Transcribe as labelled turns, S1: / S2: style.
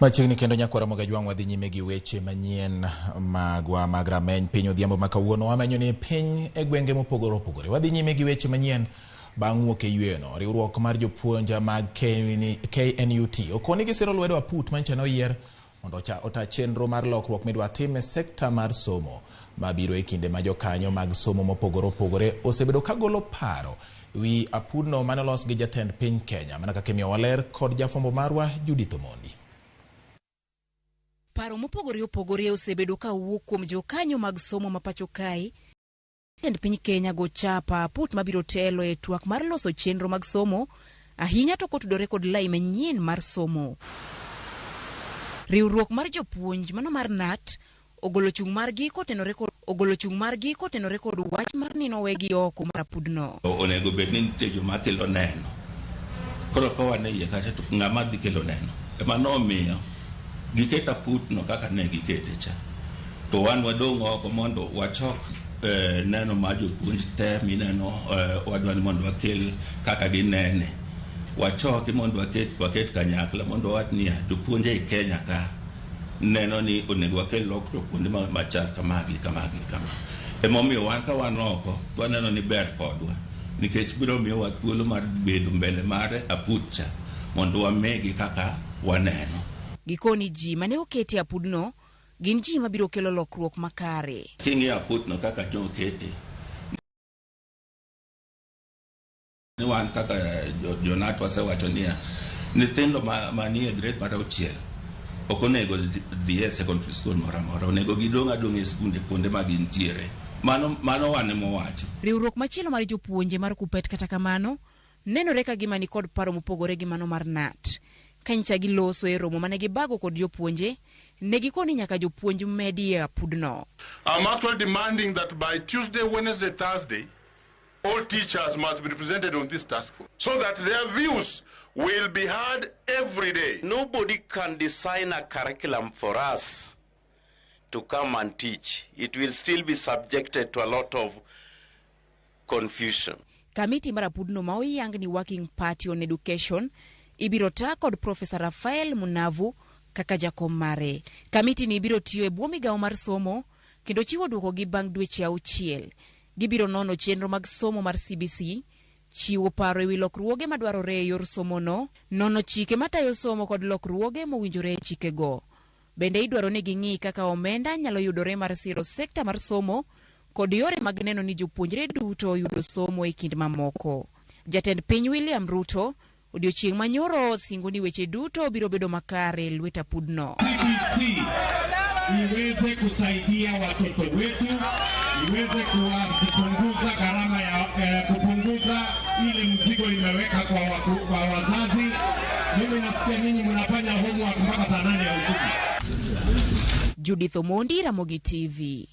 S1: Machiegni kendo nyakwara Mogajwang' wadhi nyime gi weche manyien magwa mag rameny piny odhiambo ma kawuono. Wamenyo ni piny e gwenge mopogore opogore. Wadhi nyime gi weche manyien bang' wuok e yweyono. Riwruok mar jopuonj mag KNUT okoni gisiro lwedo aput manyicha noyier mondo ota chenro mar lokruok midwa tim e sekta mar somo mabiro e kinde ma jokanyo mag somo mopogore opogore osebedo kagolo paro wi apudno mane olos gi jatend piny Kenya mana kaka imiyo waler kod jafwambo marwa Judith Omondi.
S2: Paro mopogore opogore osebedo ka wuok kuom jokanyo mag somo ma pacho kae. Jatend piny Kenya go chapa aput mabiro telo e twak mar loso chenro mag somo ahinya to kotudore kod lai manyien mar somo. Riwruok mar jopuonj mano mar KNUT ogolo chung' margi kotenore kod ogolo chung' margi kotenore kod wach mar ni nowegi oko mar apudno.
S3: Onego bed ni nitie joma kelo neno. Koro ka wan e iye kacha to ng'ama dhi kelo neno. Ema nomiyo giketo aputno kaka ne gikete cha. To wan wadong' oko mondo wachok neno mar jopuonj te mineno wadwa ni mondo wakel kaka ginene. Wachoki mondo waket kanyakla mondo wawach niya jopuonj ei Kenya ka neno ni onego wakel lokruok kuonde machal kama gi kama gi kama. Emomiyo wan ka wan oko to waneno ni ber kodwa nikech biro miyowa thuolo mar bedo mbele mar aput cha mondo wamigi kaka waneno.
S2: Gikoni ji mane oketi e apudno gin ji mabiro kelo lokruok makare.
S3: King'iyo aputno kaka nokete ni wan kaka jo-KNUT wasewacho niya nyithindo manie grade mar 6 ok onego dhi e secondary school moro amora, onego gidong' adong'a e skunde kuonde ma gintiere. Mano wan emowacho.
S2: Riwruok machielo mar jopuonje mar KUPPET kata kamano nenore ka gima ni kod paro mopogore gi mano mar KNUT. Ka nyicha giloso e romo mane gibago kod jopuonje, ne gikoni nyaka jopuonj medi e apudno.
S4: I'm actually demanding that by Tuesday, Wednesday, Thursday, all teachers must be represented on this task force so that their views will be heard every day.
S5: Nobody can design a curriculum for us to come and teach. It will still be subjected to a lot of confusion.
S2: Kamiti mar apudno ma oyang ni Working Party on Education ibiro ta kod Profesa Rafael Munavu kaka jakom mare. Kamiti ni biro tiyo e bwo migawo mar somo kendo chiwo dwokogi bang' dweche 6. Gibiro nono chenro mag somo mar CBC, chiwo paro ewi lokruoge madwarore e yor somono, nono chike matayo somo kod lokruoge mowinjore e chikego. Bende idwaro ni ging'i kaka omenda nyalo yudore mar siro sekta mar somo kod yore mag neno ni jopuonjre duto oyudo somo e kind mamoko. Jatend piny William Ruto odiochieng' manyoro singo ni weche duto biro bedo makare e lwet apudno.
S6: CBC iweze kusaidia watoto wetu, iweze kupunguza gharama ya kupunguza ile mzigo imeweka kwa wazazi. Mimi nasikia nyinyi mnafanya homework mpaka saa 8 ya usiku.
S2: Judith Omondi, Ramogi TV.